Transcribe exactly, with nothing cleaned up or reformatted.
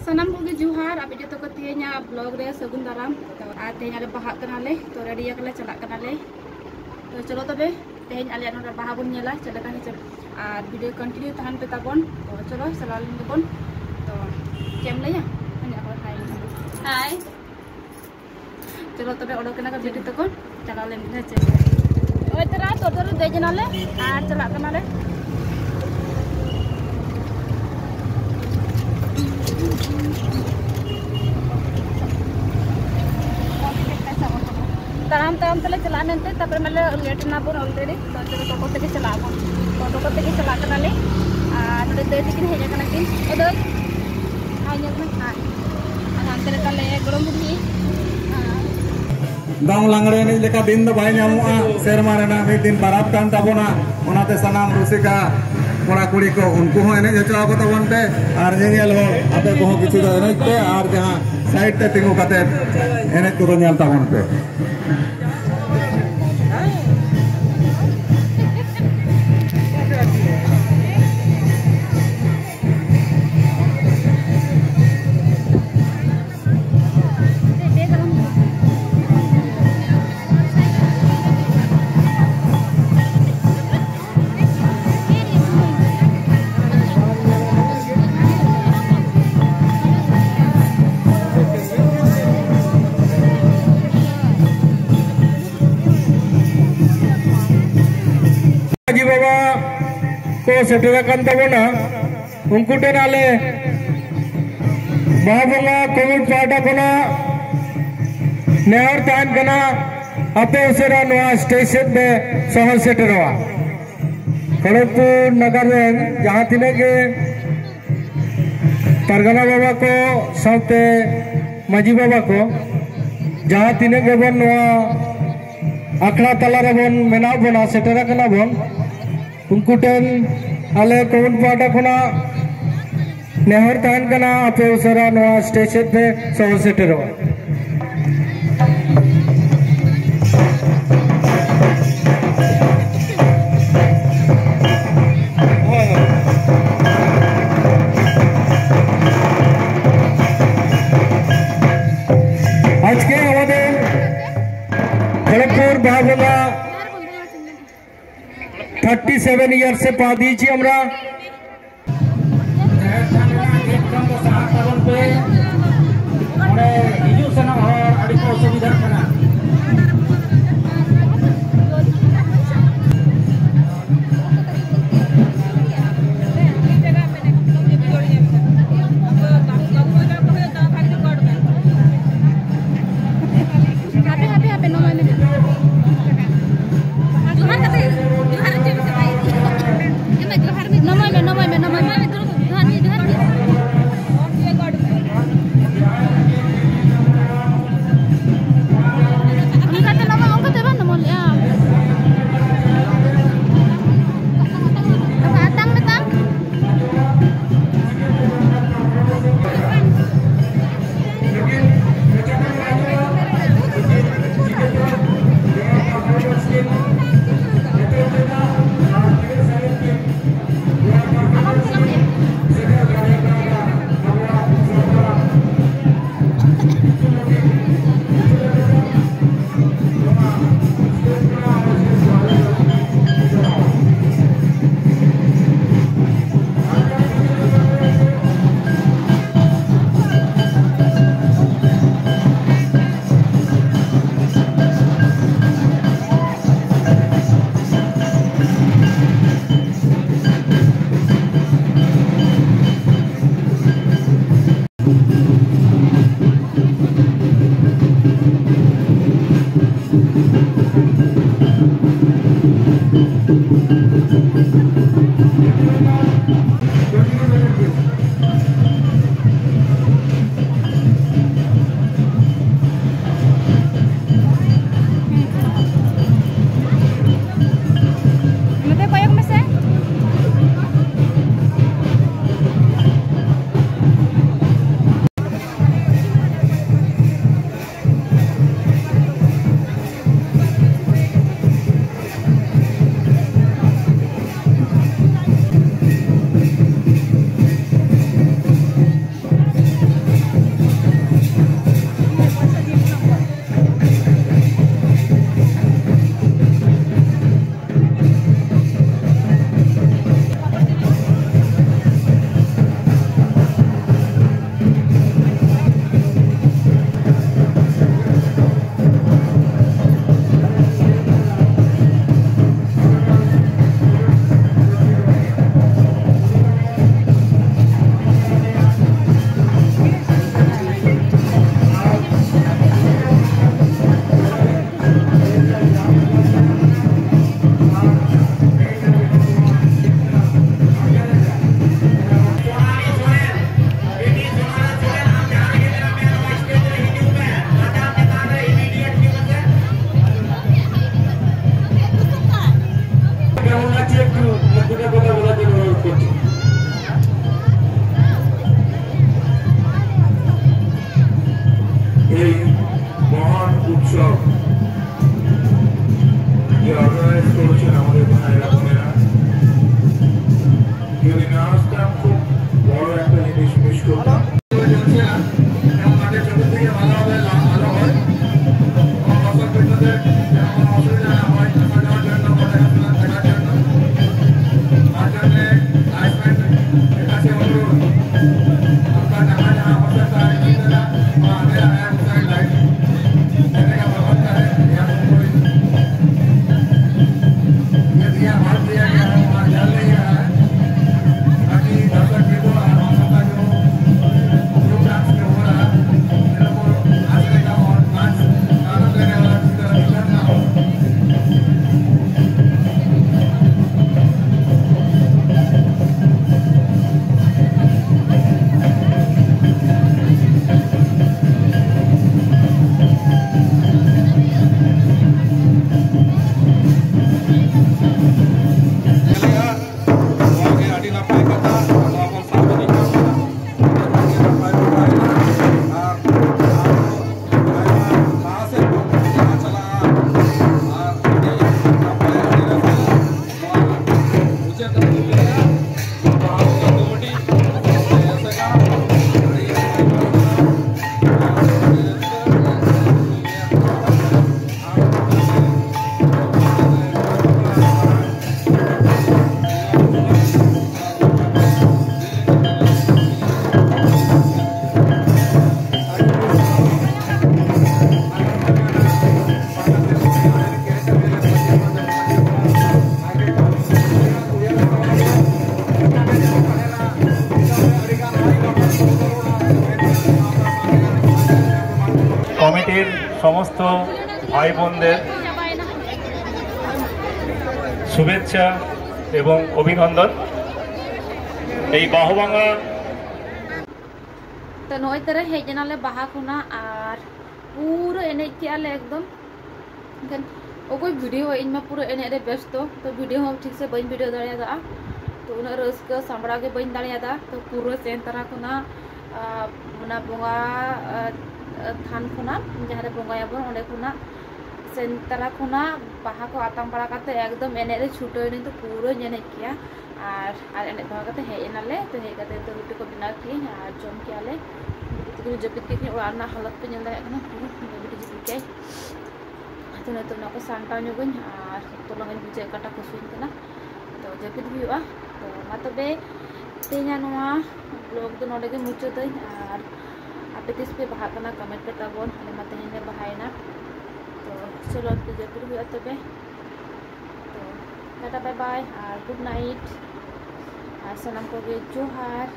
ᱥᱟᱱᱟᱢ ᱠᱚᱜᱮ ᱡᱚᱦᱟᱨ, ᱟᱯᱮ ᱡᱚᱛᱚ ᱠᱚ ᱛᱮᱦᱮᱧᱟᱜ vlog ᱨᱮ ᱥᱟᱹᱜᱩᱱ ᱫᱟᱨᱟᱢ᱾ ᱛᱚ, ᱟᱨ ᱛᱮᱦᱮᱧ ᱟᱞᱮ ᱵᱟᱦᱟᱜ ᱠᱟᱱᱟᱞᱮ, ᱛᱚ ready ᱟᱠᱟᱱᱟᱞᱮ, ᱪᱟᱞᱟᱜ ᱠᱟᱱᱟᱞᱮ᱾ ᱛᱚ ᱪᱚᱞᱚ ᱛᱚᱵᱮ, ᱛᱮᱦᱮᱧ ᱟᱞᱮᱭᱟᱜ ᱱᱚᱰᱮ ᱵᱟᱦᱟ ᱵᱚᱱ ᱧᱮᱞᱟ ᱪᱮᱫ ᱞᱮᱠᱟ ᱦᱮᱸ ᱪᱮ, ᱟᱨ video continue ᱛᱟᱦᱮᱱ ᱯᱮ ᱛᱟᱵᱚᱱ᱾ ᱛᱚ ᱪᱚᱞᱚ ᱪᱟᱞᱟᱣ ᱞᱮᱱ ᱜᱮᱵᱚᱱ᱾ ᱛᱚ ᱪᱮᱫ ᱮᱢ ᱞᱟᱹᱭᱟ? ᱦᱟᱭ᱾ ᱪᱚᱞᱚ ᱛᱚᱵᱮ, ᱚᱰᱚᱠ ᱮᱱᱟ ᱠᱚ ᱵᱤᱴᱤ ᱛᱟᱠᱚ, ᱪᱟᱞᱟᱣ ᱞᱮᱱ ᱜᱮ ᱪᱮ᱾ ᱱᱚᱜᱼᱚᱭ ᱛᱚᱨᱟ ᱴᱳᱴᱳ ᱨᱮ ᱫᱮᱡ ᱮᱱᱟᱞᱮ ᱟᱨ ᱪᱟᱞᱟᱜ ᱠᱟᱱᱟᱞᱮ᱾ ᱛᱟᱲᱟᱢ ᱛᱟᱲᱟᱢ ᱛᱮᱞᱮ ᱪᱟᱞᱟᱜᱼᱟ ᱢᱮᱱᱛᱮ, ᱛᱟᱨᱯᱚᱨᱮ ᱢᱟᱞᱮ late ᱮᱱᱟ ᱵᱚᱱ already᱾ ᱛᱚ ᱪᱚᱞᱚ ᱴᱳᱴᱳ ᱛᱮᱜᱮ ᱪᱟᱞᱟᱜ ᱟᱵᱚᱱ, ᱴᱳᱴᱳ ᱛᱮᱜᱮ ᱪᱟᱞᱟᱜ ᱠᱟᱱᱟᱞᱮ᱾ ᱟᱨ ᱱᱚᱰᱮ ᱫᱟᱹᱭ ᱛᱟᱹᱠᱤᱱ ᱦᱮᱡ ᱟᱠᱟᱱᱟ ᱠᱤᱱ᱾ ᱚ ᱫᱟᱹᱭ, ᱦᱟᱭ ᱧᱮᱞ ᱢᱮ, ᱦᱟᱭ᱾ ᱟᱨ ᱦᱟᱱᱛᱮ ᱨᱮ ᱛᱟᱞᱮ ᱜᱚᱲᱚᱢ ᱵᱩᱰᱷᱤ᱾ ᱟᱨ ᱫᱚᱝ ᱞᱟᱜᱽᱲᱮ ᱮᱱᱮᱡ ᱞᱮᱠᱟ ᱫᱤᱱ ᱫᱚ ᱵᱟᱭ ᱧᱟᱢᱚᱜᱼᱟ᱾ ᱥᱮᱨᱢᱟ ᱨᱮᱱᱟᱜ ᱢᱤᱫ ᱫᱤᱱ ᱯᱟᱨᱟᱵᱽ ᱠᱟᱱ ᱛᱟᱵᱚᱱᱟ᱾ ᱚᱱᱟᱛᱮ ᱥᱟᱱᱟᱢ ᱨᱩᱥᱤᱠᱟ ᱠᱚᱲᱟ ᱠᱩᱲᱤ ᱠᱚ, ᱩᱱᱠᱩ ᱦᱚᱸ ᱮᱱᱮᱡ ᱦᱚᱪᱚ ᱟᱠᱚ ᱛᱟᱵᱚᱱ ᱯᱮ᱾ ᱟᱨ ᱧᱮᱧᱮᱞ ᱦᱚᱲ, ᱟᱯᱮ ᱠᱚᱦᱚᱸ ᱠᱤᱪᱷᱩ ᱫᱚ ᱮᱱᱮᱡ ᱯᱮ ᱟᱨ ᱡᱟᱦᱟᱸ side ᱛᱮ ᱛᱤᱸᱜᱩ ᱠᱟᱛᱮ ᱮᱱᱮᱡ ᱠᱚᱫᱚ ᱧᱮᱞ ᱛᱟᱵᱚᱱ ᱯᱮ᱾ ᱢᱟᱹᱡᱷᱤ ᱵᱟᱵᱟ ᱠᱚ ᱥᱮᱴᱮᱨ ᱟᱠᱟᱱ ᱛᱟᱵᱚᱱᱟ, ᱩᱱᱠᱩ ᱴᱷᱮᱱ ᱟᱞᱮ ᱵᱟᱦᱟ ᱵᱚᱸᱜᱟ ᱠᱚᱢᱤᱴᱤ ᱯᱟᱦᱴᱟ ᱠᱷᱚᱱᱟᱜ ᱱᱮᱦᱚᱨ ᱛᱟᱦᱮᱱ ᱠᱟᱱᱟ, ᱟᱯᱮ ᱩᱥᱟᱹᱨᱟ ᱱᱚᱣᱟ stage ᱥᱮᱫ ᱯᱮ ᱥᱚᱦᱚᱨ ᱥᱮᱴᱮᱨᱚᱜᱼᱟ᱾ ᱠᱷᱚᱲᱚᱜᱽᱯᱩᱨ ᱱᱟᱜᱟᱨ ᱨᱮᱱ ᱡᱟᱦᱟᱸ ᱛᱤᱱᱟᱹᱜ ᱜᱮ ᱯᱟᱨᱜᱟᱱᱟ ᱵᱟᱵᱟ ᱠᱚ ᱥᱟᱶᱛᱮ ᱢᱟᱹᱡᱷᱤ ᱵᱟᱵᱟ ᱠᱚ, ᱡᱟᱦᱟᱸ ᱛᱤᱱᱟᱹᱜ ᱜᱮᱵᱚᱱ ᱱᱚᱣᱟ ᱟᱠᱷᱲᱟ ᱛᱟᱞᱟ ᱨᱮᱵᱚᱱ ᱢᱮᱱᱟᱜ ᱵᱚᱱᱟ, ᱥᱮᱴᱮᱨ ᱟᱠᱟᱱᱟ ᱵᱚᱱ, ᱩᱱᱠᱩ ᱴᱷᱮᱱ ᱟᱞᱮ ᱠᱚᱢᱤᱴᱤ ᱯᱟᱦᱴᱟ ᱠᱷᱚᱱᱟᱜ ᱱᱮᱦᱚᱨ ᱛᱟᱦᱮᱱ ᱠᱟᱱᱟ, ᱟᱯᱮ ᱩᱥᱟᱹᱨᱟ ᱱᱚᱣᱟ stage ᱥᱮᱫ ᱯᱮ ᱥᱚᱦᱚᱨ ᱥᱮᱴᱮᱨᱚᱜᱼᱟ᱾ ᱥᱮᱵᱷᱮᱱ ᱤᱭᱟᱨ ᱥᱮ ᱯᱟ ᱫᱤᱡᱤ ᱟᱢᱨᱟ᱾ ᱡᱟᱦᱮᱨ ᱛᱷᱟᱱ ᱨᱮᱱᱟᱜ ᱜᱮᱴ ᱠᱷᱚᱱ ᱫᱚ ᱥᱟᱦᱟ ᱛᱟᱵᱚᱱ ᱯᱮ᱾ ᱚᱸᱰᱮ ᱦᱤᱡᱩᱜ ᱥᱮᱱᱚᱜ ᱦᱚᱲ ᱟᱹᱰᱤ ᱠᱚ ᱚᱥᱩᱵᱤᱫᱷᱟᱜ ᱠᱟᱱᱟ᱾ ᱦᱟᱯᱮ, ᱦᱟᱯᱮ, ᱦᱟᱯᱮ, ᱱᱚᱣᱟ ᱢᱮᱱᱟᱜᱼᱟ᱾ ᱡᱚᱦᱟᱨ ᱠᱟᱛᱮ, ᱡᱚᱦᱟᱨ ᱪᱮᱫ ᱞᱮᱠᱟ ᱵᱟᱭ ᱤᱫᱤᱭᱟ? ᱡᱚᱦᱟᱨ ᱢᱮ᱾ ᱱᱚᱣᱟ ᱱᱚᱣᱟ ᱜᱮ ᱟᱹᱰᱤ ᱱᱟᱯᱟᱭ ᱠᱟᱛᱷᱟ, ᱱᱚᱣᱟ ᱵᱚᱱ ᱥᱟᱵ ᱤᱫᱤ ᱠᱟᱜ ᱠᱟᱱᱟ᱾ ᱟᱹᱰᱤ ᱱᱟᱯᱟᱭ ᱵᱚᱱ ᱛᱟᱦᱮᱱᱟ ᱟᱨ ᱟᱨᱦᱚᱸ ᱟᱭᱢᱟ ᱞᱟᱦᱟ ᱥᱮᱫ ᱵᱚᱱ ᱪᱟᱞᱟᱜᱼᱟ ᱟᱨ ᱟᱹᱰᱤ ᱱᱟᱯᱟᱭ, ᱟᱹᱰᱤ ᱨᱟᱹᱥᱠᱟᱹ᱾ ᱱᱚᱣᱟ ᱢᱩᱪᱟᱹᱫ ᱨᱮ ᱞᱟᱹᱭᱟ, ᱱᱚᱣᱟ ᱵᱟᱦᱟ ᱵᱚᱸᱜᱟ ᱫᱚ ᱟᱹᱰᱤ ᱮᱥᱮᱠᱟ, ᱟᱹᱰᱤ ᱱᱟᱯᱟᱭ ᱵᱚᱱ ᱢᱟᱱᱟᱣᱟ᱾ ᱠᱚᱢᱤᱴᱤᱨ ᱥᱚᱢᱚᱥᱛᱚ ᱵᱷᱟᱭ ᱵᱳᱱᱫᱮᱨ ᱥᱩᱵᱷᱮᱪᱪᱷᱟ ᱮᱵᱚᱝ ᱚᱵᱷᱤᱱᱚᱱᱫᱚᱱ। ᱮᱭ ᱵᱟᱦᱚᱵᱟᱝᱜᱟ ᱛᱚ ᱱᱚᱜᱼᱚᱭ ᱛᱟᱨᱟ ᱦᱮᱡ ᱮᱱᱟᱞᱮ ᱵᱟᱦᱟ ᱠᱷᱚᱱᱟᱜ, ᱟᱨ ᱯᱩᱨᱟᱹ ᱮᱱᱮᱡ ᱠᱮᱜᱼᱟ ᱞᱮ ᱮᱠᱫᱚᱢ᱾ ᱮᱱᱠᱷᱟᱱ ᱚᱠᱚᱭ ᱵᱷᱤᱰᱤᱭᱳ, ᱤᱧ ᱢᱟ ᱯᱩᱨᱟᱹ ᱮᱱᱮᱡ ᱨᱮ ᱵᱮᱥᱛᱚ, ᱛᱚ ᱵᱷᱤᱰᱤᱭᱳ ᱦᱚᱸ ᱴᱷᱤᱠ ᱥᱮ ᱵᱟᱹᱧ ᱵᱷᱤᱰᱤᱭᱳ ᱫᱟᱲᱮᱭᱟᱫᱟ᱾ ᱛᱚ ᱩᱱᱟᱹᱜ ᱨᱟᱹᱥᱠᱟᱹ ᱥᱟᱢᱵᱲᱟᱣ ᱜᱮ ᱵᱟᱹᱧ ᱫᱟᱲᱮᱭᱟᱫᱟ᱾ ᱛᱚ ᱯᱩᱨᱟᱹ ᱥᱮᱱ ᱛᱟᱨᱟ ᱠᱷᱚᱱᱟᱜ, ᱟᱨ ᱚᱱᱟ ᱵᱚᱸᱜᱟ, ᱟᱨ ᱛᱷᱟᱱ ᱠᱷᱚᱱᱟᱜ, ᱡᱟᱦᱟᱸ ᱨᱮ ᱵᱚᱸᱜᱟᱭᱟᱵᱚᱱ, ᱚᱸᱰᱮ ᱠᱷᱚᱱᱟᱜ ᱥᱮᱱ ᱛᱟᱨᱟ ᱠᱷᱚᱱᱟᱜ ᱵᱟᱦᱟ ᱠᱚ ᱟᱛᱟᱝ ᱵᱟᱲᱟ ᱠᱟᱛᱮ ᱮᱠᱫᱚᱢ ᱮᱱᱮᱡ ᱨᱮ ᱪᱷᱩᱴᱟᱹᱣ ᱮᱱᱟᱹᱧ᱾ ᱛᱚ ᱯᱩᱨᱟᱹᱧ ᱮᱱᱮᱡ ᱠᱮᱜᱼᱟ᱾ ᱟᱨ ᱟᱨ ᱮᱱᱮᱡ ᱵᱟᱲᱟ ᱠᱟᱛᱮ ᱦᱮᱡ ᱮᱱᱟᱞᱮ᱾ ᱛᱚ ᱦᱮᱡ ᱠᱟᱛᱮ ᱫᱚ ᱨᱩᱴᱤ ᱠᱚ ᱵᱮᱱᱟᱣ ᱠᱮᱫᱟᱹᱧ ᱟᱨ ᱡᱚᱢ ᱠᱮᱜᱼᱟ ᱞᱮ᱾ ᱵᱤᱴᱤ ᱛᱟᱹᱠᱤᱱ ᱡᱟᱹᱯᱤᱫ ᱠᱮᱫ ᱠᱤᱱ᱾ ᱚᱲᱟᱜ ᱨᱮᱱᱟᱜ ᱦᱟᱞᱚᱛ ᱯᱮ ᱧᱮᱞ ᱫᱟᱲᱮᱭᱟᱜ ᱠᱟᱱᱟ, ᱯᱩᱨᱟᱹ ᱵᱤᱴᱤ ᱡᱟᱹᱯᱤᱫ ᱠᱮᱫᱟᱭ᱾ ᱟᱫᱚ ᱱᱤᱛᱚᱜ ᱱᱚᱣᱟ ᱠᱚ ᱥᱟᱢᱴᱟᱣ ᱧᱚᱜᱟᱹᱧ ᱟᱨ ᱛᱚᱞᱚᱝ ᱤᱧ ᱵᱩᱡᱷᱟᱹᱣ ᱚᱠᱟᱴᱟᱜ ᱦᱟᱹᱥᱩᱧ ᱠᱟᱱᱟ᱾ ᱛᱚ ᱡᱟᱹᱯᱤᱫ ᱦᱩᱭᱩᱜᱼᱟ᱾ ᱛᱚ ᱢᱟ ᱛᱚᱵᱮ ᱛᱮᱦᱮᱧᱟᱜ ᱱᱚᱣᱟ vlog ᱫᱚ ᱱᱚᱰᱮ ᱜᱮ ᱢᱩᱪᱟᱹᱫᱟᱹᱧ᱾ ᱟᱨ ᱟᱯᱮ ᱛᱤᱥ ᱯᱮ ᱵᱟᱦᱟᱜ ᱠᱟᱱᱟ comment ᱯᱮ ᱛᱟᱵᱚᱱ᱾ ᱟᱞᱮ ᱢᱟ ᱛᱮᱦᱮᱧ ᱞᱮ ᱵᱟᱦᱟᱭᱮᱱᱟ᱾ ᱛᱚ ᱪᱚᱞᱚ ᱟᱫᱚ ᱡᱟᱹᱯᱤᱫ ᱦᱩᱭᱩᱜᱼᱟ ᱛᱚᱵᱮ᱾ ᱛᱚ ᱴᱟᱴᱟ bye bye ᱟᱨ good night᱾ ᱟᱨ ᱥᱟᱱᱟᱢ ᱠᱚᱜᱮ ᱡᱚᱦᱟᱨ᱾